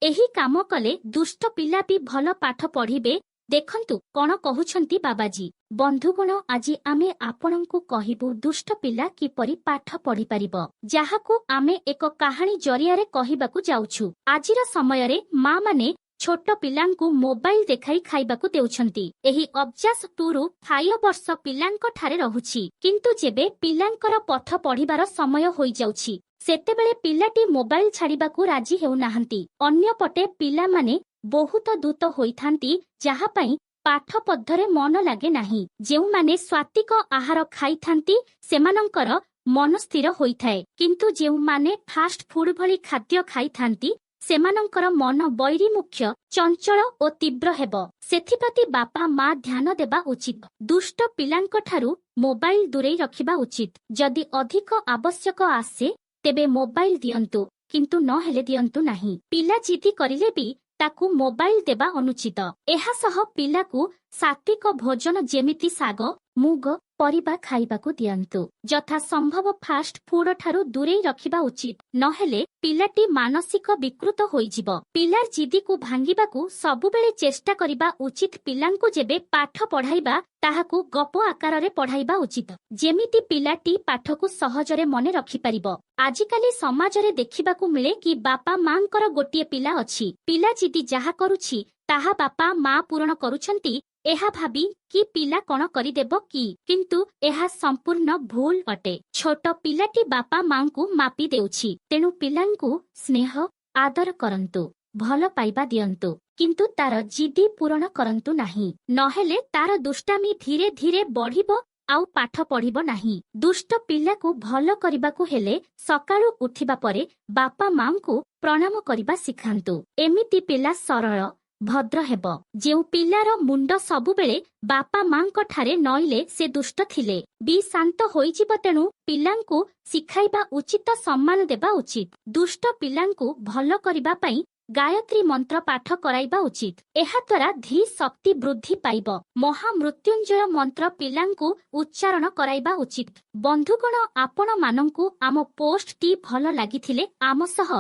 ଏହି କାମ କଲେ ଦୁଷ୍ଟ ପିଲା ବି ଭଲ ପାଠ ପଢିବେ। ଦେଖନ୍ତୁ କଣ କହୁଛନ୍ତି ବାବାଜୀ। ବନ୍ଧୁଗଣ, ଆଜି ଆମେ ଆପଣଙ୍କୁ କହିବୁ ଦୁଷ୍ଟ ପିଲା କିପରି ପାଠ ପଢିପାରିବ, ଯାହାକୁ ଆମେ ଏକ କାହାଣୀ ଜରିଆରେ କହିବାକୁ ଯାଉଛୁ। ଆଜିର ସମୟରେ ମା ମାନେ ଛୋଟ ପିଲାଙ୍କୁ ମୋବାଇଲ ଦେଖାଇ ଖାଇବାକୁ ଦେଉଛନ୍ତି। ଏହି ଅଭ୍ୟାସ 2ରୁ 5 ବର୍ଷ ପିଲାଙ୍କ ଠାରେ ରହୁଛି। କିନ୍ତୁ ଯେବେ ପିଲାଙ୍କର ପାଠ ପଢିବାର ସମୟ ହୋଇଯାଉଛି, ସେତେବେଳେ ପିଲାଟି ମୋବାଇଲ ଛାଡିବାକୁ ରାଜି ହେଉନାହାନ୍ତି। ଅନ୍ୟପଟେ ପିଲାମାନେ ବହୁତ ଦ୍ରୁତ ହୋଇଥାନ୍ତି, ଯାହା ପାଇଁ ପାଠ ପଢାରେ ମନ ଲାଗେ ନାହିଁ। ଯେଉଁମାନେ ସାତ୍ୱିକ ଆହାର ଖାଇଥାନ୍ତି, ସେମାନଙ୍କର ମନ ସ୍ଥିର ହୋଇଥାଏ। କିନ୍ତୁ ଯେଉଁମାନେ ଫାଷ୍ଟ ଫୁଡ ଭଳି ଖାଦ୍ୟ ଖାଇଥାନ୍ତି, ସେମାନଙ୍କର ମନ ବୈରୀମୁଖ୍ୟ, ଚଞ୍ଚଳ ଓ ତୀବ୍ର ହେବ। ସେଥିପ୍ରତି ବାପା ମା ଧ୍ୟାନ ଦେବା ଉଚିତ। ଦୁଷ୍ଟ ପିଲାଙ୍କ ଠାରୁ ମୋବାଇଲ ଦୂରେଇ ରଖିବା ଉଚିତ। ଯଦି ଅଧିକ ଆବଶ୍ୟକ ଆସେ, ତେବେ ମୋବାଇଲ ଦିଅନ୍ତୁ, କିନ୍ତୁ ନହେଲେ ଦିଅନ୍ତୁ ନାହିଁ। ପିଲା ଜିଦି କରିଲେ ବି ତାକୁ ମୋବାଇଲ ଦେବା ଅନୁଚିତ। ଏହା ସହ ପିଲାକୁ ସାତ୍ୱିକ ଭୋଜନ, ଯେମିତି ଶାଗ, ମୁଗ, ପରିବା ଖାଇବାକୁ ଦିଅନ୍ତୁ। ଯଥା ସମ୍ଭବ ଫାଷ୍ଟ ଫୁଡ ଠାରୁ ଦୂରେଇ ରଖିବା ଉଚିତ, ନହେଲେ ପିଲାଟି ମାନସିକ ବିକୃତ ହୋଇଯିବ। ପିଲାର ଜିଦିକୁ ଭାଙ୍ଗିବାକୁ ସବୁବେଳେ ଚେଷ୍ଟା କରିବା ଉଚିତ। ପିଲାଙ୍କୁ ଯେବେ ପାଠ ପଢାଇବା, ତାହାକୁ ଗପ ଆକାରରେ ପଢାଇବା ଉଚିତ, ଯେମିତି ପିଲାଟି ପାଠକୁ ସହଜରେ ମନେ ରଖିପାରିବ। ଆଜିକାଲି ସମାଜରେ ଦେଖିବାକୁ ମିଳେ କି ବାପା ମାଙ୍କର ଗୋଟିଏ ପିଲା ଅଛି। ପିଲା ଜିଦି ଯାହା କରୁଛି, ତାହା ବାପା ମା ପୂରଣ କରୁଛନ୍ତି, ଏହା ଭାବି କି ପିଲା କଣ କରିଦେବ କି। କିନ୍ତୁ ଏହା ସମ୍ପୂର୍ଣ୍ଣ ଭୁଲ ଅଟେ। ଛୋଟ ପିଲାଟି ବାପା ମାଙ୍କୁ ମାପି ଦେଉଛି। ତେଣୁ ପିଲାଙ୍କୁ ସ୍ନେହ ଆଦର କରନ୍ତୁ, ଭଲ ପାଇବା ଦିଅନ୍ତୁ, କିନ୍ତୁ ତାର ଜିଦି ପୂରଣ କରନ୍ତୁ ନାହିଁ। ନହେଲେ ତାର ଦୁଷ୍ଟାମି ଧୀରେ ଧୀରେ ବଢିବ ଆଉ ପାଠ ପଢିବ ନାହିଁ। ଦୁଷ୍ଟ ପିଲାକୁ ଭଲ କରିବାକୁ ହେଲେ ସକାଳୁ ଉଠିବା ପରେ ବାପା ମାଙ୍କୁ ପ୍ରଣାମ କରିବା ଶିଖାନ୍ତୁ। ଏମିତି ପିଲା ସରଳ ଭଦ୍ର ହେବ। ଯେଉଁ ପିଲାର ମୁଣ୍ଡ ସବୁବେଳେ ବାପା ମାଙ୍କ ଠାରେ ନଇଲେ, ସେ ଦୁଷ୍ଟ ଥିଲେ ବି ଶାନ୍ତ ହୋଇଯିବ। ତେଣୁ ପିଲାଙ୍କୁ ଶିଖାଇବା ଉଚିତ, ସମ୍ମାନ ଦେବା ଉଚିତ। ଦୁଷ୍ଟ ପିଲାଙ୍କୁ ଭଲ କରିବା ପାଇଁ ଗାୟତ୍ରୀ ମନ୍ତ୍ର ପାଠ କରାଇବା ଉଚିତ। ଏହାଦ୍ୱାରା ଧୀ ଶକ୍ତି ବୃଦ୍ଧି ପାଇବ। ମହାମୃତ୍ୟୁଞ୍ଜୟ ମନ୍ତ୍ର ପିଲାଙ୍କୁ ଉଚ୍ଚାରଣ କରାଇବା ଉଚିତ। ବନ୍ଧୁଗଣ, ଆପଣମାନଙ୍କୁ ଆମ ପୋଷ୍ଟଟି ଭଲ ଲାଗିଥିଲେ ଆମ ସହ